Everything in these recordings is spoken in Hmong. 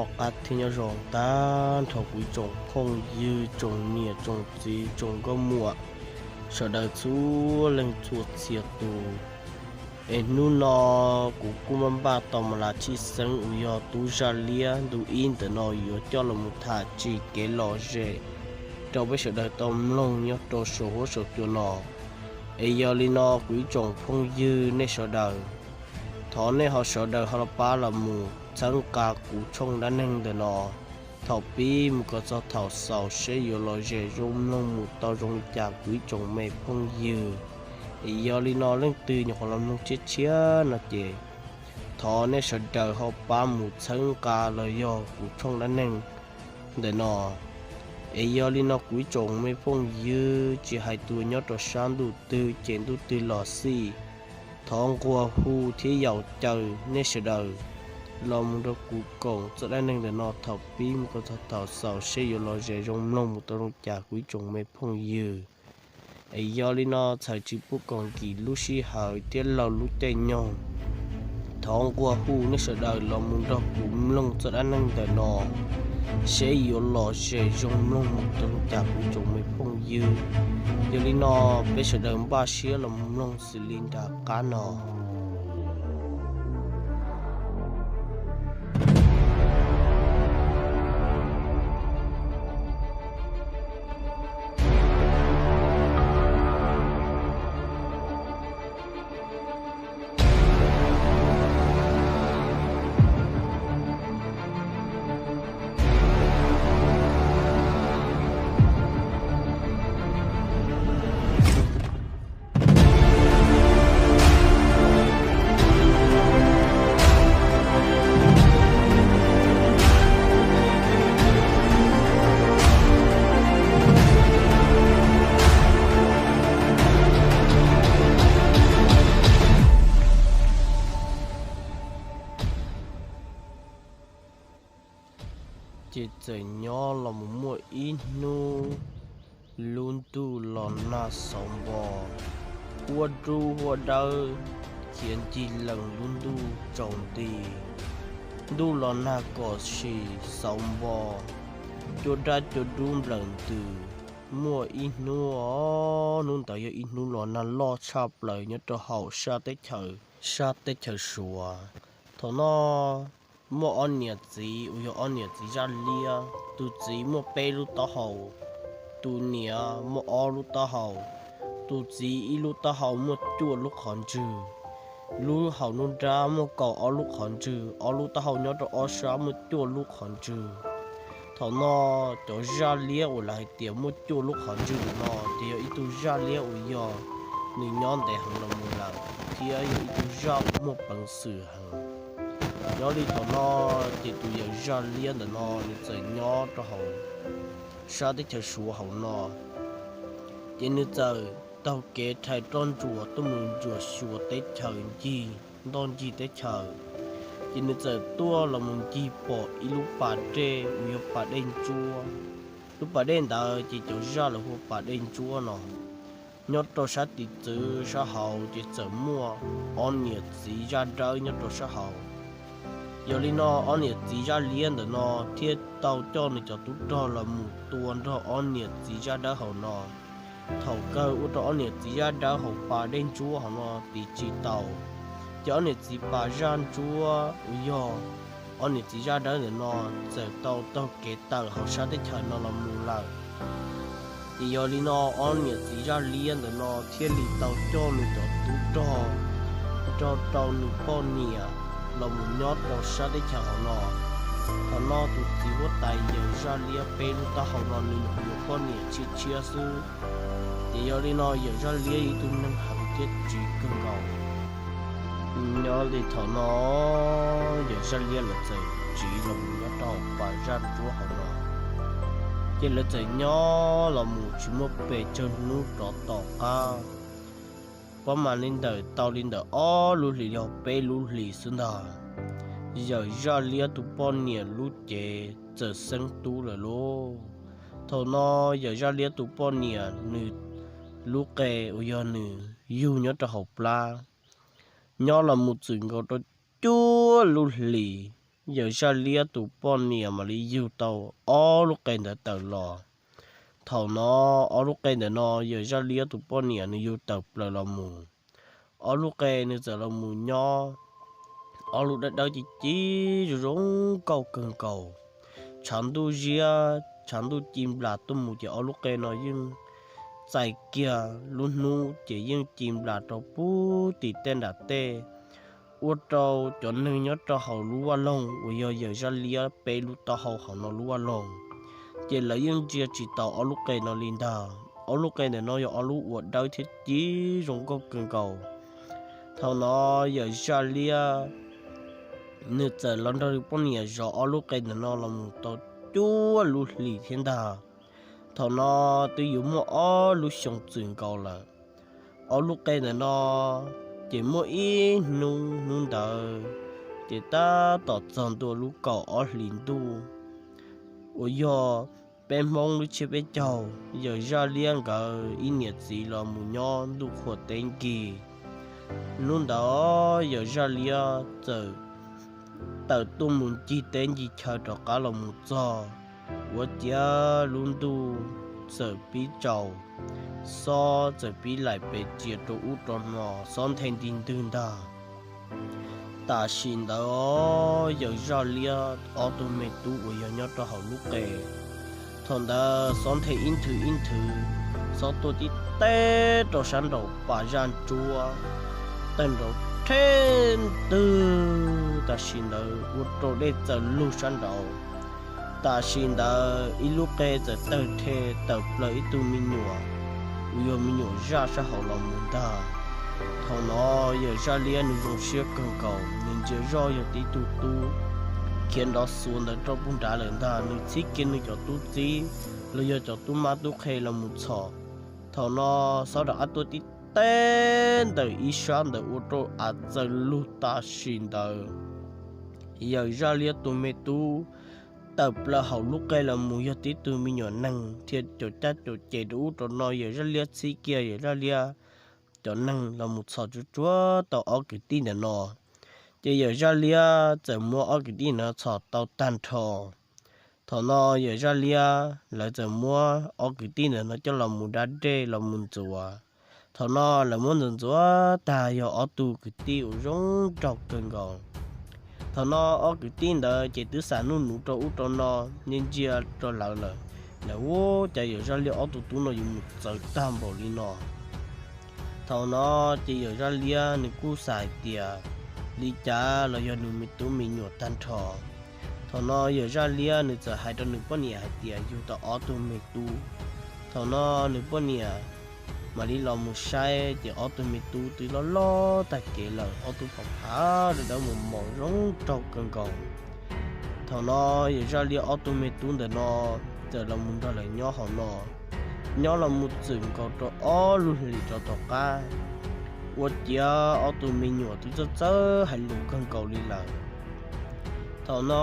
Noj qab thiab nyob zoo tag nrho kuv ib tsoom phooj ywg, tsoom niam tsoom txiv, tsoom nkauj muam, sawv daws txhua leej txhua txhia tus. Es hnub no kuv kuj npaj npaj tau mas las tshij xeeb uas yog tub zaj liab ntu ib ntawm no yuav coj los mus tham txog kev lom zem rau peb sawv daws tau mloog nyob rau saum huab saum cua no. Es yog li no kuv ib tsoom phooj ywg nej sawv daws, thov nej ho sawv daws ho los pab los mus txhawb nqa kuv tshooj dab neeg ntawm no thaum pib mus kom txog thaum xaus seb yuav lom zem zoo mloog mus tau zoo li cas kuv ib tsoom me phooj ywg. Es yog li no leej twg nyuam qhuav los mloog tshiab tshiab no ces thov nej sawv daws ho pab mus txhawb nqa los yog kuv tshooj dab neeg ntawm no. Es yog li no kuv ib tsoom me phooj ywg tsis hais tus nyob rau sab ntuj twg ces ntuj twg los xij, thov nquag hu thiab yaum caw nej sawv daws los mus nrog kuv koom txoj dab neeg ntawm no thaum pib mus kom txog thaum xaus seb yuav lom zem zoo mloog mus tau zoo li cas kuv ib tsoom me phooj ywg. Es yog li no txhawm tsis pub kom nkim lub sij hawm thiab laug lub caij nyoog, thov nquag hu nej sawv daws los mus nrog kuv mloog txoj dab neeg ntawm no seb yuav lom zem zoo mloog mus tau li cas kuv ib tsoom me phooj ywg. Yog li no peb sawv daws npaj siab los mus mloog xws li nram qab no. Ces txawm nyob los mus muaj ib hnub, lub ntuj los nag xauv npo, huab dub huab dawb, khiav ncig lees lub ntuj tsaus nti. Ntuj los nag kom sim xauv npo, cua dab cua dub nplawm ntws. Muaj ib hnub, hnub ntawd yog ib hnub los nag loj tshaj plaws nyob rau hauv sab teb chaws, sab teb chaws Suav. Thaum no muaj ob niam txiv uas yog ob niam txiv zaj liab, tus txiv muaj peb lub taub hau, tus niam muaj ob lub taub hau. Tus txiv ib lub taub hau muaj cuaj lub qhov ntswg, lub hauv nruab nrab muaj kaum ob lub qhov ntswg, ob lub taub hau nyob rau ob sab muaj cuaj lub qhov ntswg. Thaum no cov zaj liab uas lawv hais tias muaj cuaj lub qhov ntswg ntawm no ces yog ib tug zaj liab uas yog nws nyob ntev heev los mus lawm thiab yog ib tug zaj uas muaj peev xwm heev. Nyob li thaum no ces tus yawm zaj liab ntawm no nws txawm nyob rau hauv sab teb chaws Suav hauv no, ces nws txawm taug kev rhais roj ntsuas tuaj mus ntsuas xyuas teb chaws ncig, ntoj ncig teb chaws. Ces nws txawm tuaj los mus ncig pom ib lub pas dej uas yog pas dej ntsuab. Lub pas dej ntawd ces cov zaj lawv hu ua pas dej ntsuab no. Nyob rau sab tim txwv sab hauv ces txawm muaj ob niam txiv zaj dawb nyob rau sab hauv. Yog li no ob niam txiv zaj liab ntawm no thiaj tau coj nws cov tub rog los mus tua nrog ob niam txiv zaj dawb hauv no. Thaum kawg ua rau ob niam txiv zaj dawb hauv pas dej ntsuab hauv no tiv tsis tau, ces ob niam txiv pas zaj ntsuab uas yog ob niam txiv zaj dawb ntawm no txawm tau taug kev tawm hauv sab teb chaws no los mus lawm. Ces yog li no ob niam txiv zaj liab ntawm no thiaj li tau coj nws cov tub rog nrog rau nws poj niam los mus nyob rau sab teb chaws hauv no. Thaum no tus txiv huab tais yawm zaj liab peb lub taub hau no nws nyuam qhuav yuav poj niam tshiab tshiab xwb. Ces yog li no yawm zaj liab ib tug neeg heev thiab tsiv kawg nkaus. Nyob li thaum no yawm zaj liab lawv txawm tsiv los mus nyob rau pas zaj ntsuab hauv no, ces lawv txawm nyob los mus tsis muaj pes tsawg hnub rov tom qab. Pab mas li ntawm tau li ntawm ob lub hlis los peb lub hlis xwb ntag, yawm zaj liab tus poj niam lub cev txawm xeeb tub lawm lauj. Thaum no yawm zaj liab tus poj niam nws lub qe uas yog nws yug nyob rau hauv plab, nyob los mus txwm nkaus rau cuaj lub hlis, yawm Zaj Liab tus poj niam mam li yug tau ob lub qe ntawd tawm los. Thaum no ob lub qe ntawm no yawm Zaj Liab tus poj niam nws yug tawm plaws los mus. Ob lub qe nws txawm los mus nyob, ob lub dawb dawb ci ci zoo zoo nkauj kawg nkaus. Tshav ntuj ziab tshav ntuj ci nplas tuaj mus ces ob lub qe no yeej txais kiag lub hnub ces yeej ci nplas rau puag tim tej nram tej, ua rau cov neeg nyob rau hauv lub vaj loog uas yog yawm Zaj Liab peb lub taub hau hauv no lub vaj loog, ces lawv yeej ntsia tsis taus ob lub qe no li ntag. Ob lub qe ntawm no yog ob lub uas dawb thiab ci zoo nkauj kawg nkaus. Thaum no yawm Zaj Liab nws txawm los nrog nws poj niam zov ob lub qe ntawm no los mus tau cuaj lub hlis thiab ntag. Thaum no twb yuav muaj ob lub xyoo txwm nkaus lawm. Ob lub qe ntawm no ces muaj ib hnub, hnub ntawd ces tab tom txog ntua lub kaum ob hlis ntuj uas yog peb Hmoob lub tsiab peb caug, yawm Zaj Liab nkawd ib niam txiv los mus nyob ntuj qhua teb nkig. Hnub ntawd yawm Zaj Liab txawm tawm tuaj mus ncig teb ncig chaw rov qab los mus txog, ua ciav lub ntuj txawm pib tsaus, xob txawm pib laim pes tsias rau ub rau no, xob nthe nti ntwg ntag. Tam sim ntawd yawm Zaj Liab ob tug me tub uas yog nyob rau hauv lub qe, thaum ntawd xob nthe ib nthwv ib nthwv, xob tuaj tib teb rau sab nraum pas zaj ntsuab, tawg nrov rhe ntwg. Tam sim ntawd ua rau dej txawm lug sab nraud. Tam sim ntawd ib lub qe txawm tawg rhe tawm plaws ib tug me nyuam uas yog me nyuam zaj sab hauv los mus ntag. Thaum no yawm Zaj Liab nws zoo siab kawg nkaus, nws ntsia zoj yog tib tug tub khiav nrov xuav ntawd rau puag nrad lawm ntag. Nws txhib kiag nws cov tub txib los yog cov tub mab tub qhe los mus txhom. Thaum no xob rov qab tuaj tib teb ntawm ib sab ntawd ua rau av txawm lug tam sim ntawd. Yawm Zaj Liab tus me tub tawm plaws hauv lub qe los mus yog tib tug me nyuam neeg thiab caum cab caum ces rau ub rau no. Yawm Zaj Liab txhib kiag yawm Zaj Liab cov neeg los mus txhom tsuag tsuag tau ob kwv tij ntawm no, ces yawm Zaj Liab txawm muab ob kwv tij no txhom tau tag nrho. Thaum no yawm Zaj Liab lawv txawm muab ob kwv tij ntawm no coj los mus da dej los mus ntxuav. Thaum no lawv muab ntxuav ntxuav tag yog ob tug kwv tij uas zoo nraug kawg nkaus. Thaum no ob kwv tij ntawd ces twb xam nuj nuv rau ub rau no, ntsia ntsia rau lawv lawm, lawv ua cas yawm Zaj Liab ob tug tub no yuav mus txawv tag npaum li no. Thaum no ces yawm Zaj Liab nws kuj xav hais tias li cas los yog nws me tub me nyuam tag nrho. Thaum no yawm Zaj Liab nws txawm hais rau nws poj niam hais tias yug tau ob tug me tub. Thaum no nws poj niam mam li los mus saib ces ob tug me tub twb loj loj tag kev lawm, ob tug phav phav dawb dawb mos mos zoo nraug kawg nkaus. Thaum no yawm Zaj Liab ob tug me tub ntawm no txawm los mus nrog lawv nyob hauv no, nyob los mus txwm nkaus rau ob lub hlis rau tom qab, ua ciav ob tug me nyuam twb txawj txawj hais lus kawg nkaus li lawm. Thaum no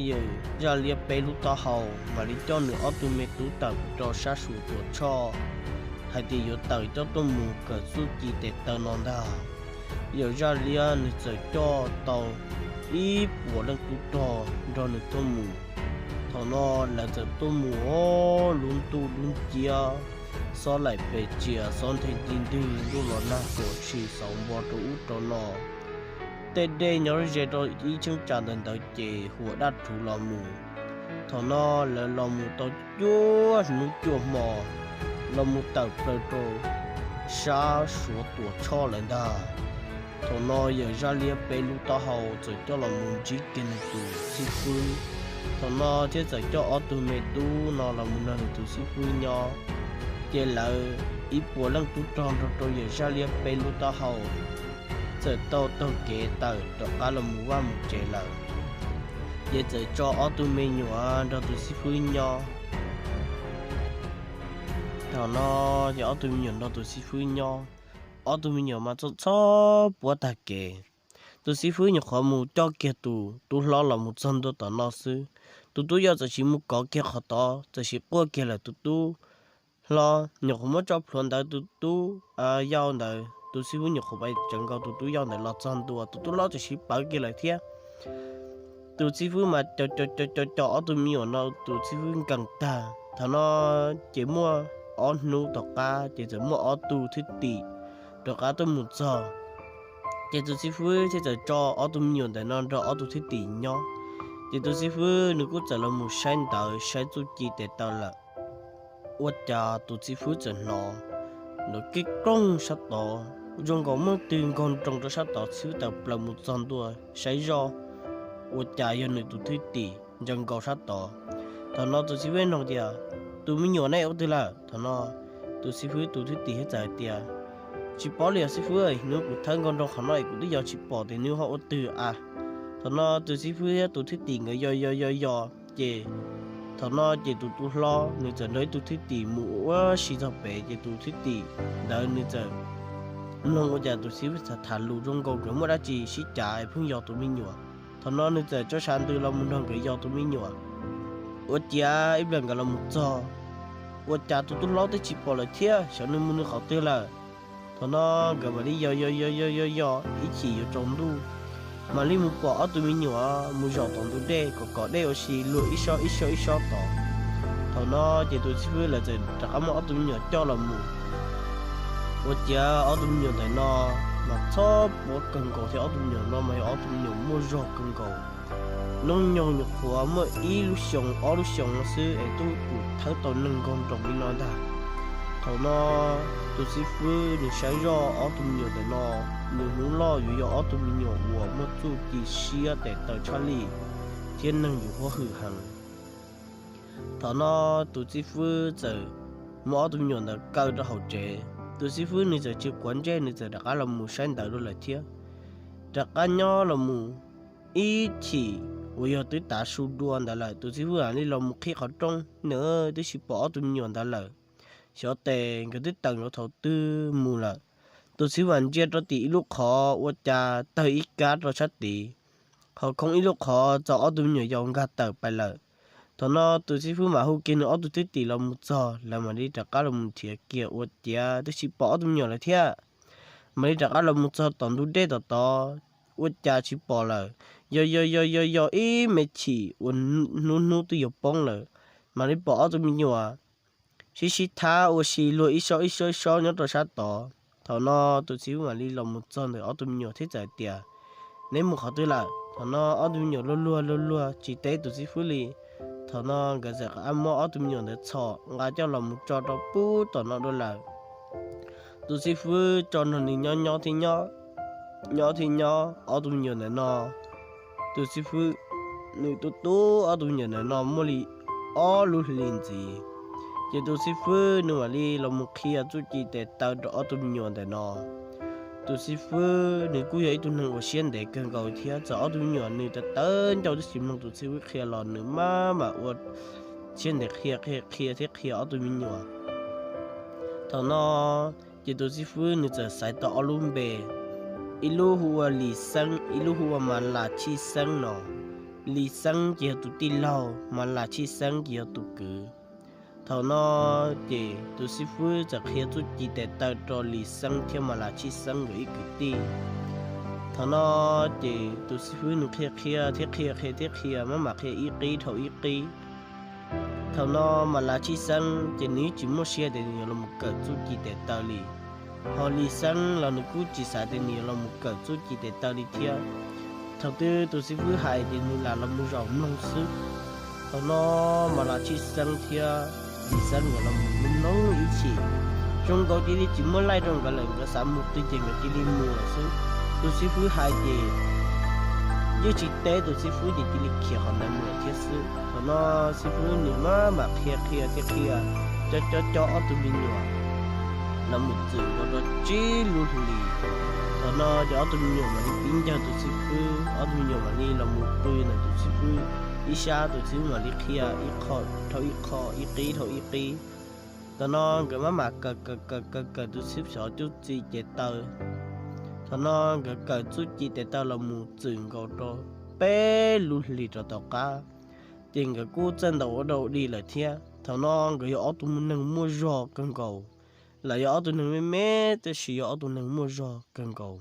yawm Zaj Liab peb lub taub hau mam li coj nws ob tug me tub tawm rau sab Suav Tuam Tshoj, hais tias yuav tawm coj tuaj mus kawm txuj ci tes taw no ntag. Yawm Zaj Liab nws txawm coj tau ib puas leej tub rog nrog nws tuaj mus. Thaum no lawv txawm tuaj mus, lub ntuj dub nciab, xob laim pes tsias, xob nthe nti ntwg, ntuj los nag kom tshis xauv npo rau ub rau no. Tej dej nyob ze rau ib cheeb tsam ntawd ntawd ces huam daj rhuv los mus. Thaum no lawv los mus tau cuaj hnub cuaj hmo, los mus tawm plaws rau sab Suav Tuam Tshoj lawm ntag. Thaum no yawm Zaj Liab peb lub taub hau txawm coj los mus ntsib kiag nws tus xib fwb. Thaum no thiaj txawm coj ob tug me tub no los mus nrog nws tus xib fwb nyob. Ces lawv ib puas leej tub rog nrog rau yawm Zaj Liab peb lub taub hau txawm tau taug kev tawm rov qab los mus vaj mus tsev lawm. Ces txawm tso ob tug me nyuam nrog tus xib fwb nyob. Thaum no ces ob tug me nyuam nrog tus xib fwb nyob, ob tug me nyuam mas txhob txhob puab tag kev. Tus xib fwb nyuam qhuav mus coj kiag tus tub hlob los mus txog ntua tom no xwb, tus tub yau txawm sis mus kov kiag qhov tod, txawm sis quaj kiag lawm. Tus tub hlob nyuam qhuav muab tso plhuav ntawd, tus tub yau ntawd, tus xib fwb nyuam qhuav pais tsawv nkaus tus tub yau ntawd los txog ntua, tus tub hlob txawm sis pawv kiag lawm thiab. tus xib fwb mas co co co co co ob tug me nyuam no tus xib fwb nkees tag. Thaum no ces muaj ob hnub tom qab ces txawm muaj ob tug thwj tim rov qab tuaj mus txog. Ces tus xib fwb thiaj txawm tso ob tug me nyuam ntawm no nrog ob tug thwj tim nyob. Ces tus xib fwb nws kuj txawm los mus saib ntawv saib txuj ci tes taw lawm. Ua cas tus xib fwb txawm hnov nrov kib kooj sab tod, zoo nkaus muaj twg nkaug nroo rau sab tod xwb, tawm plaws mus txog ntua saib zoj, ua cas yog nws tus thwj tim ntsia nkaus sab tod. Thaum no tus xib fwb nug tias, tus me nyuam ne ua twg lawm? Thaum no tus xib fwb tus thwj tim thiaj txawm hais tias, tsis paub li os xib fwb, hnub kuv thawb nkaug nroo qhov no es kuv twb yos tsis pom tias nws ho ua twg a. Thaum no tus xib fwb thiab tus thwj tim nkawd yos yos yos yos ces thaum no ces tus tub hlob nws txawm nrog ib tug thwj tim mus ua si txog pem, ces tus thwj tim ntawd nws txawm mloog ua cas tus xib fwb tham tham lus zoo nkaus nkawd muaj dab tsi sib cav pheej yos tus me nyuam. Thaum no nws txawm tso sab ntws los mus nrog nkawd yos tus me nyuam. Ua ciav ib pliag nkawd los mus txog, ua cas tus tub hlob twb tsis pom lawm thiab, xyov nws mus nws qhov twg lawm. Thaum no nkawd mam li yos yos yos yos yos yos ib chim yuav tsaus ntuj, mam li mus pom ob tug me nyuam mus zaum tom ntug dej kom kom dej ua si luag ib sob ib sob ib sob tod. Thaum no ces tus xib fwb lawv txawm rov qab muab ob tug me nyuam coj los mus. Ua ciav ob tug me nyuam ntawm no mas txhob puav kawg nkaus thiab, ob tug me nyuam no mas yog ob tug me nyuam muaj zog kawg nkaus. Hnub nyoog nyuam qhuav muaj ib lub xyoo ob lub xyoo no xwb es twb pum thawb tau neeg nkaug nroo li no ntag. Thaum no tus xib fwb nws saib zoj ob tug me nyuam ntawm no, nws hnub loj yuav yog ob tug me nyuam uas muaj txuj ci siab tes taw tshaj lij thiab neeg yuav huab hwm heev. Thaum no tus xib fwb txawm muab ob tug me nyuam ntawd kaw rau hauv tsev. Tus xib fwb nws txawm tsis quav ntsej, nws txawm rov qab los mus saib ntawv dua lawm thiab. Rov qab nyob los mus ib chim uas yog twb tav su dua ntawd lawm, tus xib fwb mam li los mus qhib qhov rooj, nws twb tsis pom ob tug me nyuam ntawd lawm. Xyov tes nkawd twb tawm nkaus thaum twg mus lawm. Tus xib fwb mam ntsia rau tim ib lub qhov ua cas tawg ib kab rau sab tid, ho khoob ib lub qhov txog ob tug me nyuam yaus nkag tawm pais lawm. Thaum no tus xib fwb mam hu kiag nws ob tug thwj tim los mus txog, lawv mam li rov qab los mus nrhiav kiag ua ciav twb tsis pom ob tug me nyuam lawm thiab. Mam li rov qab los mus txog tom ntug dej tom tod, ua cas tsis pom lawm. Yos yos yos yos yos ib me chim uas hnub hnub twb yuav poob lawm, mam li pom ob tug me nyuam sib sib thab ua si luag ib sob ib sob ib sob nyob rau sab tod. Thaum no tus xib fwb mam li los mus txog ntawm ob tug me nyuam thiab txawm tias, neb mus qhov twg lawm? Thaum no ob tug me nyuam luag luag luag luag tsis teb tus xib fwb li. Thaum no nkawd txawm muab ob tug me nyuam ntawd txhom nqa coj los mus tso rau pub tom no dua lawm. Tus xib fwb tso nrog nws nyob nyob thiab nyob, nyob thiab nyob ob tug me nyuam ntawm no. Tus xib fwb nws tu tu ob tug me nyuam ntawm no muaj li ob lub hlis ntxiv, ces tus xib fwb nws mam li los mus qhia txuj ci tes taw rau ob tug me nyuam ntawm no. Tus xib fwb nws kuj yog ib tug neeg uas siab ntev kawg nkaus thiab, txawm ob tug me nyuam nws tawv tawv ncauj twb tsis mloog tus xib fwb qhia los nws maj mam ua siab ntev qhia qhia qhia thiab qhia ob tug me nyuam. Thaum no ces tus xib fwb nws txawm xaiv tau ob lub npe, ib lub hu ua Lis Xeeb, ib lub hu ua Mas Las Tshij Xeeb no. Lis Xeeb ces yog tus tij laug, Mas Las Tshij Xeeb ces yog tus kwv. Thaum no ces tus xib fwb txawm qhia txuj ci tes taw rau Lis Xeeb thiab Mas Las Tshij Xeeb nkawd ib kwv tij. Thaum no ces tus xib fwb nws qhia qhia thiab qhia qhia thiab qhia maj mam qhia ib qib dhau ib qib. Thaum no Mas Las Tshij Xeeb ces nws tsis muaj siab tias nws yuav los mus kawm txuj ci tes taw li, ho Lis Xeeb los nws kuj tsis xav tias nws yuav los mus kawm txuj ci tes taw li thiab. Thaum twg tus xib fwb hais ces nws lam los mus zaum mloog xwb. Thaum no Mas Las Tshij Xeeb thiab Lis Xeeb nkawd los mus mloog ib chim, zoo nkaus cia li tsis muaj laij rau nkawd lawm, nkawd xav mus twg ces nkawd cia li mus lawm xwb. Tus xib fwb hais ces yeej tsis teb tus xib fwb ces cia li khiav qhov ntawd mus lawm thiab xwb. Thaum no xib fwb nws maj mam qhia qhia thiab qhia, cov cov cov ob tug me nyuam los mus txwm los rau tsib lub hlis. Thaum no ces ob tug me nyuam mam li pib ncawg tus xib fwb, ob tug me nyuam mam li los mus pw ntawm tus xib fwb ib sab, tus xib fwb mam li qhia ib qho dhau ib qho, ib qib dhau ib qib. Thaum no nkawd maj mam kawm kawm kawm kawm kawm tus xib fwb cov txuj ci tes taw. Thaum no nkawd kawm txuj ci tes taw los mus txwm nkaus rau peb lub hlis rau tom qab, ces nkawd kuj txawj ntau ua dau dig lawm thiab. Thaum no nkawd yog ob tug neeg muaj zog kawg nkaus, lawv yog ob tug neeg me me tab sis yog ob tug neeg muaj zog kawg nkaus.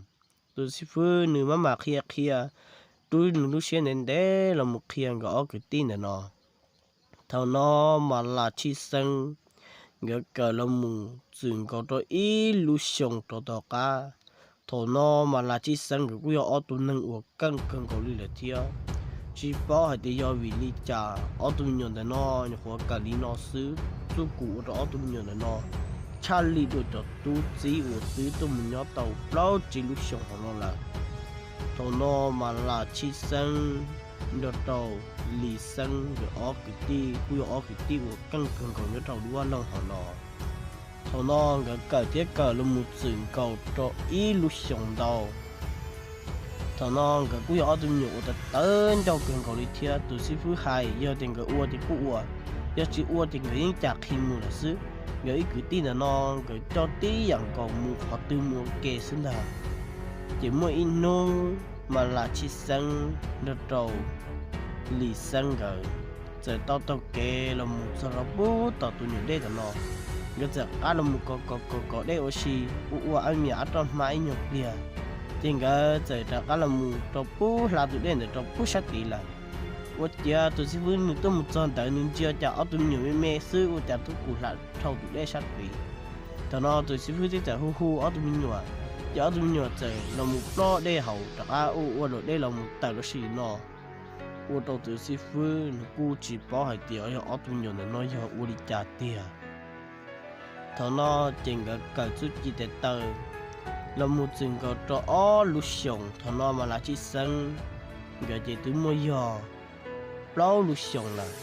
Tus xib fwb nws maj mam qhia qhia rub nws lub siab ntev ntev los mus qhia nkawd ob kwv tij ntawm no. Thaum no Mas Las Tshij Xeeb nkawd kawm los mus txwm nkaus rau ib lub xyoos rau tom qab. Thaum no Mas Las Tshij Xeeb nkawd kuj yog ob tug neeg uas keej kawg nkaus li lawm thiab. Tsis paub hais tias yog vim li cas ob tug me nyuam ntawm no nyuam qhuav kawm li no xwb, txuj kum ua rau ob tug me nyuam ntawm no tshaj li dua cov tub txib uas twb tuaj mus nyob tau plaub tsib lub xyoos hauv no lawm. Thaum no Mas Las Tshij Xeeb nrog rau Lis Xeeb nkawd ob kwv tij kuj yog ob kwv tij uas keej kawg nkaus nyob rau lub vaj loog hauv no. Thaum no nkawd kawm thiab kawm los mus txwm nkaus rau ib lub xyoos ntau. Thaum no nkawd kuj yog ob tug me nyuam uas tawv tawv ncauj kawg nkaus li thiab. Tus xib fwb hais yog tias nkawd ua ces kuj ua, yog tsis ua ces nkawd yeej cam qhia mus lawm xwb. Nkawd ib kwv tij ntawm no nkawd coj tib yam nkaus mus qhov twg mus ua ke xwb ntag. Ces muaj ib hnub Mas Las Tshij Xeeb nrog rau Lis Xeeb nkawd txawm tau taug kev los mus txog rau pub tom tus nyuam dej tom no. Nkawd txawm qab los mus kov kov kov kov dej ua si, ua ua ab miam ab roj hmab ib nyuag pliag, ces nkawd txawm rov qab los mus rau pub hla tus dej ntawd rau pub sab tid lawm. Ua ciav tus xib fwb nws tuaj mus txog ntawd nws ntsia cas ob tug me nyuam me me xwb ua cas tuaj kum hla dhau tus dej sab tid. Thaum no tus xib fwb thiaj txawm hu hu ob tug me nyuam, ces ob tug me nyuam txawm los mus plob dej haus rov qab ua ua luam dej los mus tawm los sis no. Ua rau tus xib fwb nws kuj tsis paub hais tias yog ob tug me nyuam ntawm no yog ua li cas tiag. Thaum no ces nkawd kawm txuj ci tes taw los mus txwm nkaus rau ob lub xyoos. Thaum no Mas Las Tshij Xeeb nkawd ces twb muaj yog plaub lub xyoos lawm.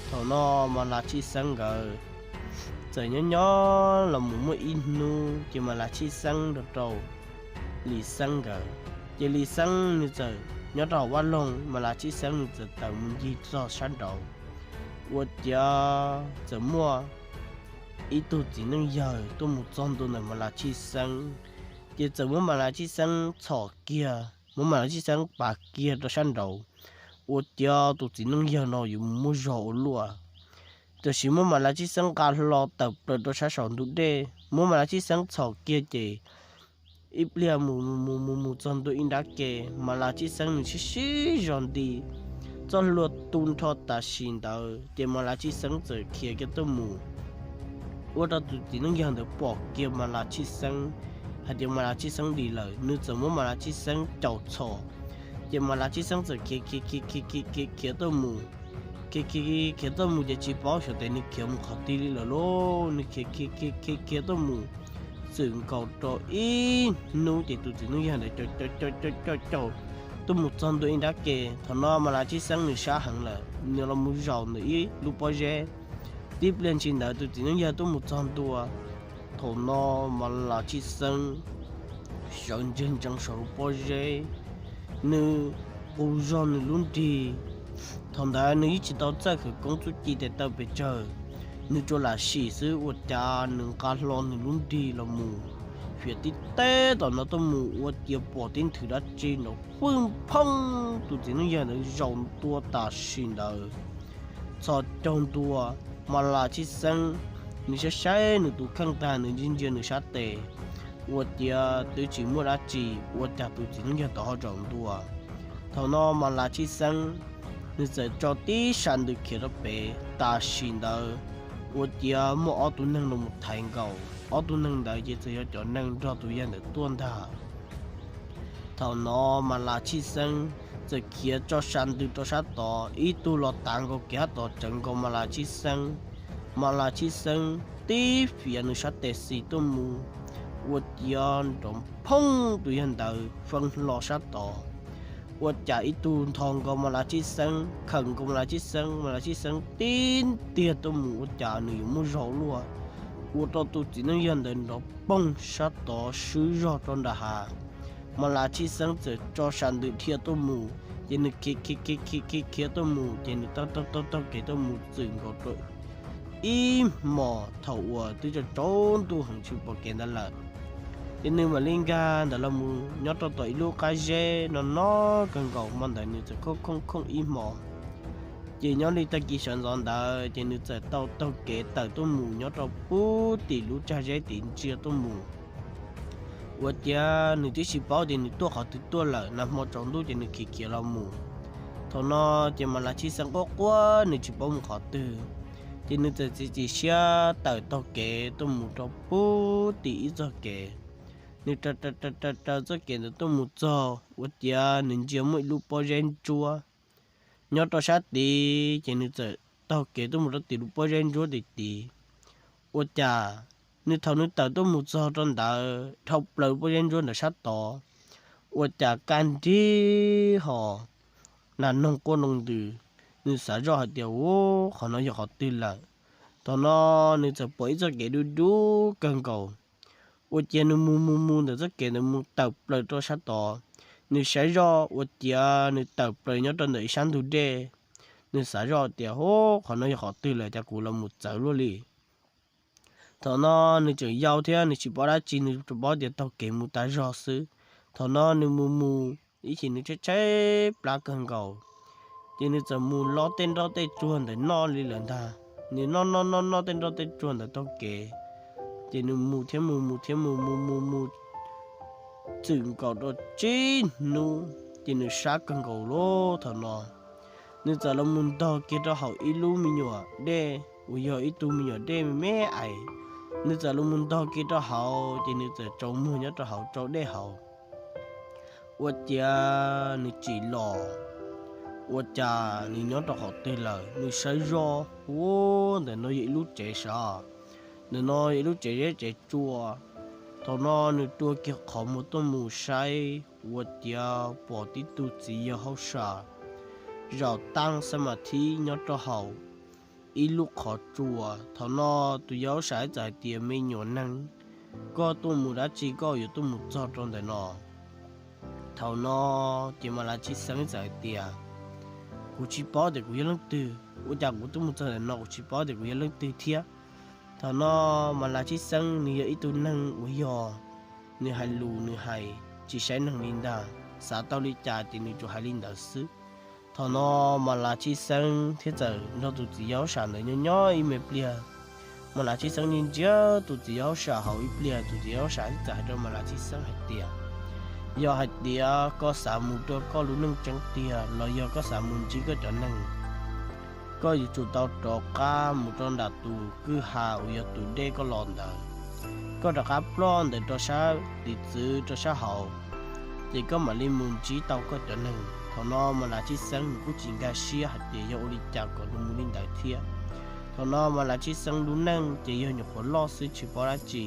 Thaum no Mas Las Tshij Xeeb nkawd txawm nyob nyob los mus muaj ib hnub ces Mas Las Tshij Xeeb nrog rau Lis Xeeb nkawd, ces Lis Xeeb nws txawm nyob rau hauv vaj loog, Mas Las Tshij Xeeb nws txawm tawm mus ncig txog sab nraud. Ua ciav txawm muaj ib tug txiv neej yawg tuaj mus txog ntua ntawm Mas Las Tshij Xeeb, ces txawm muab Mas Las Tshij Xeeb txhom kiag, muab Mas Las Tshij Xeeb pas kiag rau sab nraud. Ua ciav tus txiv neej yawg no yuav mus muaj zog ua luaj, tiam sis muab Mas Las Tshij Xeeb nqa hlo tawm plaws rau sab saum ntug dej, muab Mas Las Tshij Xeeb txhom kiag ces ib pliag mus mus mus mus txog ntua ib nrab ke, Mas Las Tshij Xeeb nws sib sib zog nti, txoj hlua tu nrho tam sim ntawd ces Mas Las Tshij Xeeb txawm khiav kiag tuaj mus. Ua rau tus txiv neej yawg ntawd pom kiag Mas Las Tshij Xeeb hais tias Mas Las Tshij Xeeb dim lawm, nws txawm muab Mas Las Tshij Xeeb caum txhom, ces Mas Las Tshij Xeeb txawm khiav khiav khiav khiav khiav khiav khiav tuaj mus. Khiav khiav khiav tuaj mus ces tsis paub xyov tes nws khiav mus qhov twg li lawm lauj, nws khiav khiav khiav khiav khiav tuaj mus txwm nkaus rau ib hnub ces tus txiv neej yawg ntawd caum caum caum caum caum tuaj mus txog ntua ib nrab ke. Thaum no Mas Las Tshij Xeeb nws sab heev lawm, nws los mus zaum ntawm ib lub pob zeb. Tib pliag ntshis ntawd tus txiv neej yawg tuaj mus txog ntua. Thaum no Mas Las Tshij Xeeb sawv ntseg ntsees saum lub pob zeb, nws qus zog nws lub nrig. Thaum ntawd nws yeej tsis tau txawj khawv koob txuj ci tes taw pes tsawg, nws tsuas lam sim xwb ua cas nws nqa hlo nws lub nrig los mus fiav tib teb tom no tuaj mus ua ciav pom tib nthwv dab tsi nrov pwj phooj, tus txiv neej yawg ntawd zaum ntua tam sim ntawd txhos caug ntua. Mas Las Tshij Xeeb nws saib saib nws tus kheej tag nws ntsia ntsia nws sab tes, ua ciav twb tsis muaj dab tsi, ua cas tus txiv neej yawg tod ho zaum ntua. Thaum no Mas Las Tshij Xeeb nws txawm tso tib sa ntws khiav rau pem, tam sim ntawd ua ciav muaj ob tug neeg los mus thaiv nkaus, ob tug neeg ntawd ces txawm yog cov neeg nrog tus yawg ntawd tuaj ntag. Thaum no Mas Las Tshij Xeeb txawm khiav tso sa ntws rau sab tod, ib tug los tav nkaus kev sab tod tsawv nkaus Mas Las Tshij Xeeb. Mas Las Tshij Xeeb tib fiav nws sab tes xis tuaj mus, ua ciav nrov phooj, tus yawg ntawd fee hlo sab tod. Ua cas ib tug nthos nkaus Mas Las Tshij Xeeb, khawm nkaus Mas Las Tshij Xeeb, Mas Las Tshij Xeeb tib ntiag tuaj mus ua cas nws yuav muaj zog luaj, ua rau tus txiv neej yawg ntawd nrov poog sab tod swb zog rau nram hav. Mas Las Tshij Xeeb txawm tso sa ntws dhia tuaj mus, ces nws khiav khiav khiav khiav khiav khiav tuaj mus, ces nws taug taug taug taug kev tuaj mus txwm nkaus rau ib hmos thaum uas twb tsaus ntuj heev tsis pom kev ntawd lawm. Ces nws mam li nkag ntawd los mus nyob rau tom ib lub qab zeb no no kawg nkaus, hmo ntawd nws txawm khooj khooj khooj ib hmos. Ces nyob li tag kis sawv ntxov ntawd ces nws txawm tau taug kev tawm tuaj mus nyob rau pub tim lub tsag zeb tim ntsia tuaj mus. Ua ciav nws twb tsis paub tias nws tuaj qhov twg tuaj lawm, nag hmo tsaus ntuj ces nws khiav khiav los mus. Thaum no ces Mas Las Tshij Xeeb quaj quaj nws tsis paub mus qhov twg, ces nws txawm txiav txim siab tawm taug kev tuaj mus rau pub tim ib txoj kev. Nws raws raws raws txoj kev ntawd tuaj mus txog ua ciav nws ntsia muaj ib lub pob zeb ntsuab nyob rau sab tid, ces nws txawm taug kev tuaj mus rau tim lub pob zeb ntsuab tim tid. Ua cas nws thaum nws tawm tuaj mus txog rau ntawd dhau plaws pob zeb ntsuab ntawd sab tod, ua cas kaj nrig ho nas noog quaj nroo ntws. Nws xav zoj hais tias, Ub, qhov no yog qhov twg lawm? Thaum no nws txawm pom ib txoj kev dub dub kawg nkaus. Ua ciav nws mus mus mus ntawm txoj kev ntawd mus tawm plaws rau sab tod. Nws saib zoj ua ciav nws tawm plaws nyob rau ntawm ib sab ntug dej. Nws xav zoj tias, Ub, qhov no yog qhov twg lawm, cas kuv los mus txawv luaj li? Thaum no nws tseem yau thiab nws tsis paub dab tsi, nws tsuas paub tias taug kev mus tas zog xwb. Thaum no nws mus mus ib chim nws tshaib tshaib plab kawg nkaus, ces nws txawm mus lob tej nroj tej tsuag ntawm noj li lawm ntag. Nws noj noj noj noj tej nroj tej tsuag ntawm taug kev, ces nws mus thiab mus mus thiab mus mus mus mus txwm nkaus rau tsib hnub, ces nws sab kawg nkaus lawm. Thaum no nws txawm los mus ntog kiag rau hauv ib lub me nyuam dej uas yog ib tug me nyuam dej me me ais. Nws txawm los mus ntog kiag rau hauv, ces nws txawm tsaus muag nyob rau hauv tsau dej hauv. Ua ciav nws tsim los, ua cas nws nyob rau qhov twg lawm? Nws saib zoj, ua, ntawm no yog ib lub tsev sav, ntawm no yog ib lub tsev zeb tsev tsua. Thaum no nws rua kiag qhov muag tuaj mus saib, ua ciav pom tib tug txiv yawg hauj sam zaum taab xab mas thib nyob rau hauv ib lub qhov tsua. Thaum no tus yawg hauj sam txawm hais tias, Me nyuam neeg, koj tuaj mus dab tsi, koj yuav tuaj mus txog rau ntawm no? Thaum no ces Mas Las Tshij Xeeb txawm hais tias, Kuv tsis paub tias kuv yog leej twg, ua cas kuv tuaj mus txog ntawm no kuv tsis paub tias kuv yog leej twg thiab. Thaum no Mas Las Tshij Xeeb nws yog ib tug neeg uas yog nws hais lus nws hais tsis saib neeg li ntag, xav tau li cas ces nws tsuas hais li ntawd xwb. Thaum no Mas Las Tshij Xeeb thiaj txawm nrog tus txiv yawg hauj sam ntawd nyob nyob ib me pliag. Mas Las Tshij Xeeb ntsia ntsia tus txiv yawg hauj sam hauv ib pliag, tus txiv yawg hauj sam thiaj txawm hais rau Mas Las Tshij Xeeb hais tias, Yog hais tias koj xav mus rau koj lub neej tseeb tiag los yog koj xav mus ntsib koj cov neeg, koj yuav tsum tau rov qab mus rau nram tus kwj ha uas yog tus dej koj los ntawd. Koj rov qab ploj ntawd rau sab tim txwv rau sab hauv, ces koj mam li mus ntsib tau koj cov neeg. Thaum no Mas Las Tshij Xeeb nws kuj tsis nkag siab hais tias yog ua li cas kom nws mus li ntawd thiab. Thaum no Mas Las Tshij Xeeb lub neej ces yog nyuam qhuav loj xwb tsis paub dab tsi.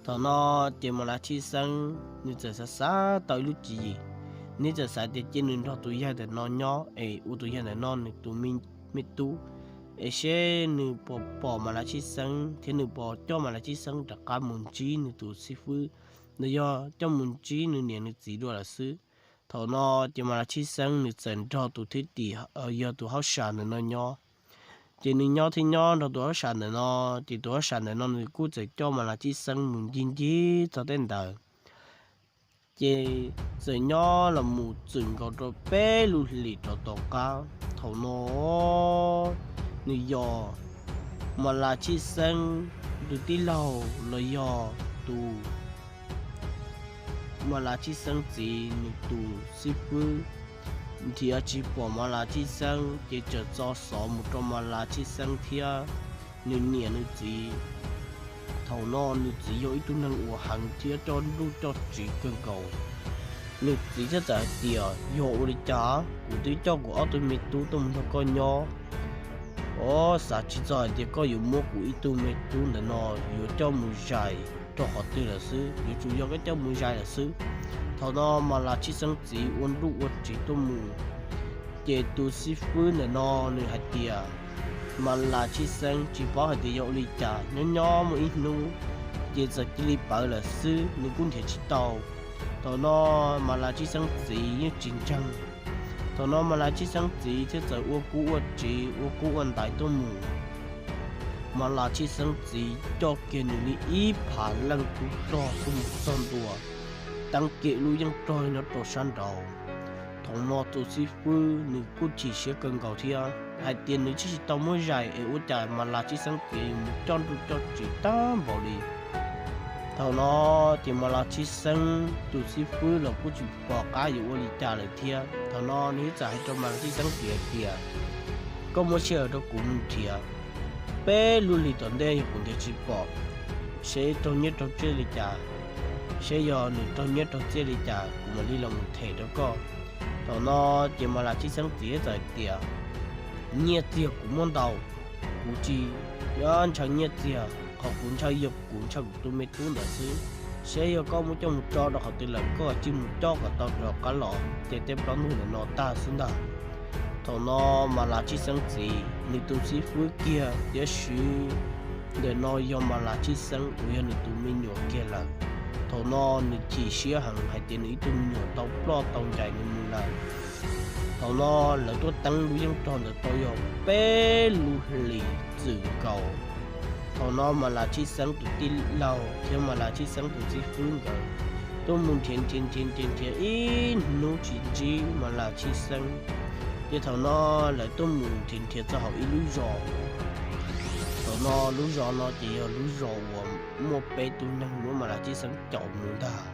Thaum no ces Mas Las Tshij Xeeb nws txawm xav xav tau ib lub tswv yim, nws txawm xav tias cia nws nrog tus yawg ntawm no nyob es ua tus yawg ntawm no nws tus me tub, es seb nws puas pom Mas Las Tshij Xeeb thiab nws puas coj Mas Las Tshij Xeeb rov qab mus ntsib nws tus xib fwb, los yog coj mus ntsib nws niam nws txiv dua lawm xwb. Thaum no ces Mas Las Tshij Xeeb nws txawm nrog tus thwj tim yog tus hauj sam ntawm no nyob. Ces nws nyob thiab nyob nrog tus hauj sam ntawm no, ces tus hauj sam ntawm no nws kuj txawm coj Mas Las Tshij Xeeb mus ncig ncig txog tej ntawd. Ces txawm nyob los mus txwm nkaus rau peb lub hlis rau tom qab. Thaum no nws yog Mas Las Tshij Xeeb tus tij laug los yog tus Mas Las Tshij Xeeb txiv nws tus xib fwb nrhiav tsis pom Mas Las Tshij Xeeb, ces txawm txo xov mus rau Mas Las Tshij Xeeb thiab nws niam nws txiv. Thaum no nws txiv yog ib tug neeg uas heev thiab coj nruj coj tsiv kawg nkaus. Nws txiv thiaj txawm hais tias, Yog ua li cas kuv twb coj kuv ob tug me tub tuaj mus nrog koj nyob, o, xav tsis txog hais tias koj yuav muab kuv ib tug me tub ntawm no yuav coj mus zais rau qhov twg lawm xwb, yuav tsum yog koj coj mus zais lawm xwb. Thaum no Mas Las Tshij Xeeb txiv ua nruj ua tsiv tuaj mus, ces tus xib fwb ntawm no nws hais tias Mas Las Tshij Xeeb tsis paub hais tias yog ua li cas, nyob nyob muaj ib hnub ces txawm cia li pawv lawm xwb, nws kuj nrhiav tsis tau. Thaum no Mas Las Tshij Xeeb txiv yeej tsis ntseeg. Thaum no Mas Las Tshij Xeeb txiv thiaj txawm ua kub ua tsiv ua kub ua ntais tuaj mus. Mas Las Tshij Xeeb txiv coj kiag nws li ib phav leej tub rog tuaj mus txog ntua teeb kiag lub yeej rog nyob rau sab nraud. Thaum no tus xib fwb nws kuj chim siab kawg nkaus thiab hais tias nws twb tsis tau muab zais es ua cas Mas Las Tshij Xeeb txiv yuav mus coj nruj coj tsiv tag npaum li. Thaum no ces Mas Las Tshib Xeeb tus xib fwb los kuj tsis pom qab yuav ua li cas lawm thiab. Thaum no nws thiaj txawm hais rau Mas Las Tshib Xeeb txiv hais tias, koj muab sij hawm rau kuv mus nrhiav peb lub hlis tom ntej, yog kuv nrhiav tsis pom, seb raug nyiaj raug txiaj li cas, seb yog nws raug nyiaj raug txiaj li cas kuv mam li los mus them rau koj. Thaum no ces Mas Las Tshib Xeeb txiv txawm hais tias, nyiaj txiag kuv muaj ntau, kuv tsis ntshaw nyiaj txiag, qhov kuv ntshaw yog kuv ntshaw kuv tus me tub ntawd xwb. Seb yog koj muab coj mus tso rau qhov twg lawm koj cia li mus coj kom tau rov qab los, ces tej plaub ntug ntawm no tag xwb ntag. Thaum no Mas Las Tshib Xeeb txiv nws tus xib fwb kiag tiam sis ntawm no yog Mas Las Tshib Xeeb uas yog nws tus me nyuam kiag lawm. Thaum no nws chim siab heev hais tias nws ib tug me nyuam tau ploj tau ncaim nws mus lawm. Thaum no lawv tuaj teeb lub yeeb rog ntawd tau yog peb lub hlis txwm nkaus. Thaum no Mas Las Tshib Xeeb tus tij laug thiab Mas Las Tshib Xeeb tus xib fwb nkawd tuaj mus nrhiav nrhiav nrhiav nrhiav nrhiav ib hnub tsis ntsib Mas Las Tshib Xeeb. Ces thaum no lawv tuaj mus nrhiav nrhiav txog hauv ib lub zos. Thaum no lub zos no ces yog lub zos uas muaj peb tug neeg muab Mas Las Tshib Xeeb caum mus ntag.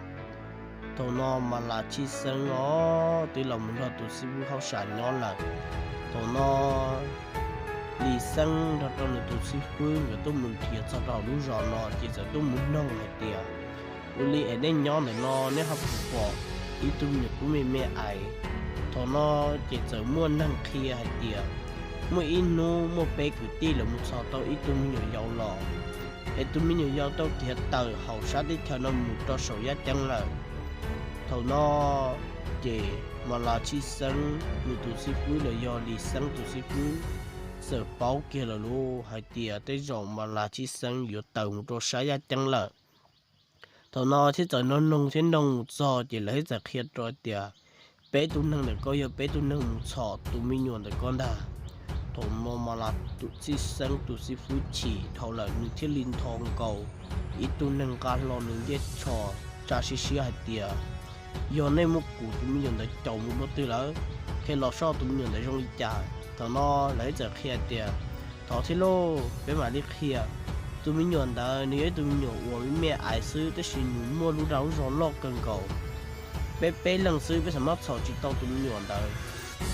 Thaum no Mas Las Tshib Xeeb os twb los mus nrog tus xib fwb hauj sam nyob lawm. Thaum no Lis Xeeb nrog rau nws tus xib fwb nkawd tuaj mus nrhiav txog rau hauv lub zos no ces txawm tuaj mus noog hais tias, ua li es nej nyob ntawm no nej ho puas pom ib tug me nyuam tub me me ais? Thaum no ces txawm muaj neeg qhia hais tias, muaj ib hnub muaj peb kwv tij lawv mus txhom tau ib tug me nyuam yaus los, es tus me nyuam yaus tau khiav tawm hauv sab teb chaws no mus rau saum yaj ceeb lawm. Thaum no ces Mas Las Tshib Xeeb nws tus xib fwb los yog Lis Xeeb tus xib fwb txawm paub kiag lawm lauj hais tias tej zaum Mas Las Tshib Xeeb yuav tawm mus rau sab yaj ceeb lawm. Thaum no thiab txawm noog noog thiab noog mus txog ces lawv thiab txawm qhia rau tias, peb tug neeg ntawm koj yog peb tug neeg mus txhom tus me nyuam ntawm koj ntag. Thaum no Mas Las Tshib Xeeb tus xib fwb chim dhau lawm nws thiaj li ntho nkaus ib tug neeg nqa hlo nws ncej tsho tsa siab siab hais tias, yog nej muab kuv tus me nyuam ntawd caum mus dua twg lawm, qhia los soj tus me nyuam ntawd zoo li cas. Thaum no lawv thiab txawm qhia tias, thov thiab lauj, peb mam li qhia. Tus me nyuam ntawd nws yog ib tug me nyuam uas me me ais xwb tab sis nws muaj lub dag lub zog loj kawg nkaus. Peb peb leeg xwb peb xam maj txhom tsis tau tus me nyuam ntawd.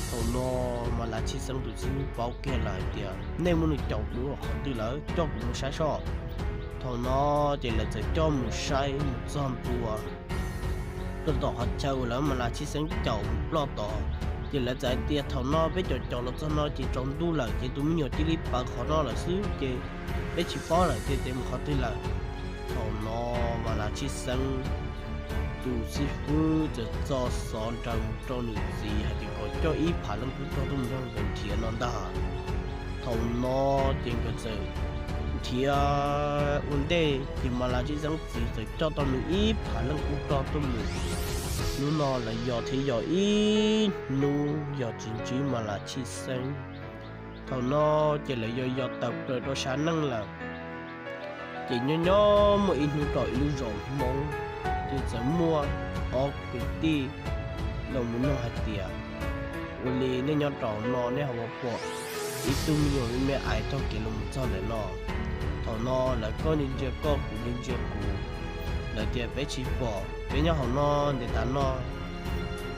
Thaum no Mas Las Tshib Xeeb tus xib fwb paub kiag lawm hais tias, nej muab nws caum dua qhov twg lawm, coj kuv mus saib soj. Thaum no ces lawv txawm coj mus saib mus txog ntua rau tom qhov chaw uas lawv Mas Las Tshib Xeeb caum mus ploj tod. Ces lawv txawm hais tias, thaum no peb caum caum los txog no ces tsaus ntuj lawm ces tus me nyuam cia li pawv qhov no lawm xwb ces peb tsis paub lawm tias tes mus qhov twg lawm. Thaum no Mas Las Tshib Xeeb tus xib fwb txawm txo xov nraws mus rau nws txiv hais tias kom coj ib phav leej tub rog tuaj mus nrog nkawd nrhiav no ntag. Thaum no ces nkawd txawm nrhiav ua ntej ces Mas Las Tshib Xeeb txiv txawm coj tau nws ib phav leej tub rog tuaj mus. Hnub no lawv yos thiab yos ib hnub yos tsis ntsib Mas Las Tshib Xeeb. Thaum no ces lawv yos yos tawm plaws rau sab neej lawm. Ces nyob nyob muaj ib hnub rau ib lub zos Hmoob, ces txawm muaj ob kwv tij los mus noog hais tias, ua li nej nyob rau no nej ho ua pom ib tug me nyuam me me ais taug kev los mus txog ntawm no? Thaum no lawv koj ntsia koj kuv ntsia kuv, lawv tias peb tsis pom, peb nyob hauv no ntev tas no,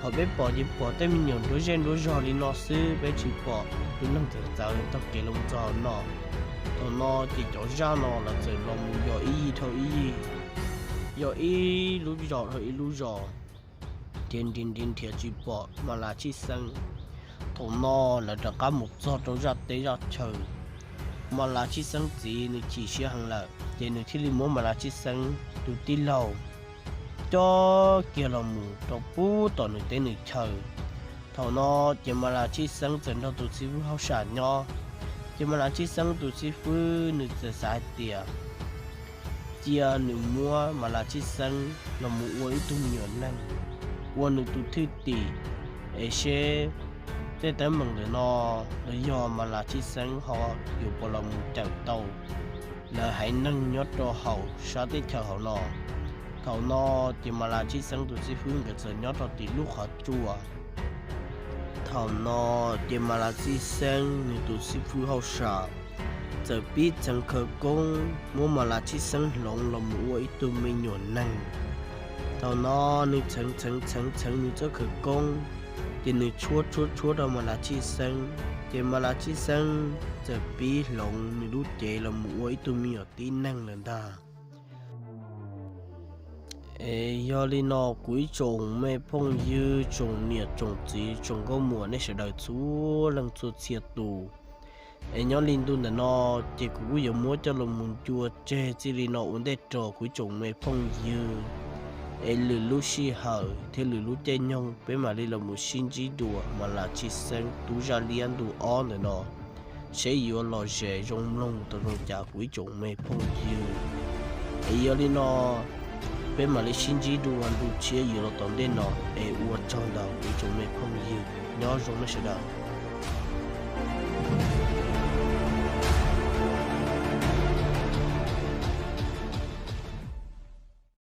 ho peb pom ces pom tej me nyuam nruab zej nruab zog li no xwb, peb tsis pom tus neeg txawv txawv taug kev los mus txog hauv no. Thaum no ces cov zaj no lawv txawm los mus yos ib yig dhau ib yig, yos ib lub zos dhau ib lub zos, nrhiav nrhiav nrhiav nrhiav tsis pom Mas Las Tshib Xeeb. Thaum no lawv rov qab mus txog rau zaj teb zaj chaw. Mas Las Tshib Xeeb txiv nws chim siab heev lawm ces nws thiaj li muab Mas Las Tshib Xeeb tus tij laug coj kiag los mus rau pub tom nws teb nws chaw. Thaum no ces Mas Las Tshib Xeeb txawm nrog tus xib fwb hauj sam nyob. Ces Mas Las Tshib Xeeb tus xib fwb nws txawm xav hais tias cia nws muab Mas Las Tshib Xeeb los mus ua ib tug me nyuam neeg, ua nws tus thwj tim, es seb tej teeb meem ntawm no los yog Mas Las Tshib Xeeb ho yuav puas los mus cawm tau lawv haiv neeg nyob rau hauv sab teb chaws hauv no. Thaum no ces Mas Las Tshib Xeeb tus xib fwb nkawd txawm nyob rau tim lub qhov tsua. Thaum no ces Mas Las Tshib Xeeb nws tus xib fwb hauj sam txawm pib txheev khawv koob muab Mas Las Tshij Xeeb hloov los mus ua ib tug me nyuam neeg. Thaum no nws txheev txheev txheev txheev nws txoj khawv koob, ces nws tshuab tshuab tshuab rau Mas Las Tshij Xeeb, ces Mas Las Tshij Xeeb txawm pib hloov nws lub cev los mus ua ib tug me nyuam tib neeg lawm ntag. Es yog li no kuv ib tsoom me phooj ywg, tsoom niam tsoom txiv, tsoom nkauj muam nej sawv daws txhua leej txhua txhia tus, es nyob li ntu ntawm no ces kuv kuj yuav muab coj los mus ncua tseg txij li no ua ntej rau kuv ib tsoom me phooj ywg. Es lwm lub sij hawm thiab lwm lub caij nyoog peb mam li los mus sib ntsib dua Mas Las Tshij Xeeb tub zaj liab ntu ob ntawm no, seb yuav lom zem zoo mloog tau zoo cas kuv ib tsoom me phooj ywg. Es yog li no peb mam li sib ntsib dua ntu tshiab yuav los tom ntej no, es ua tsaug ntau kuv ib tsoom me phooj ywg, nyob zoo nej sawv daws.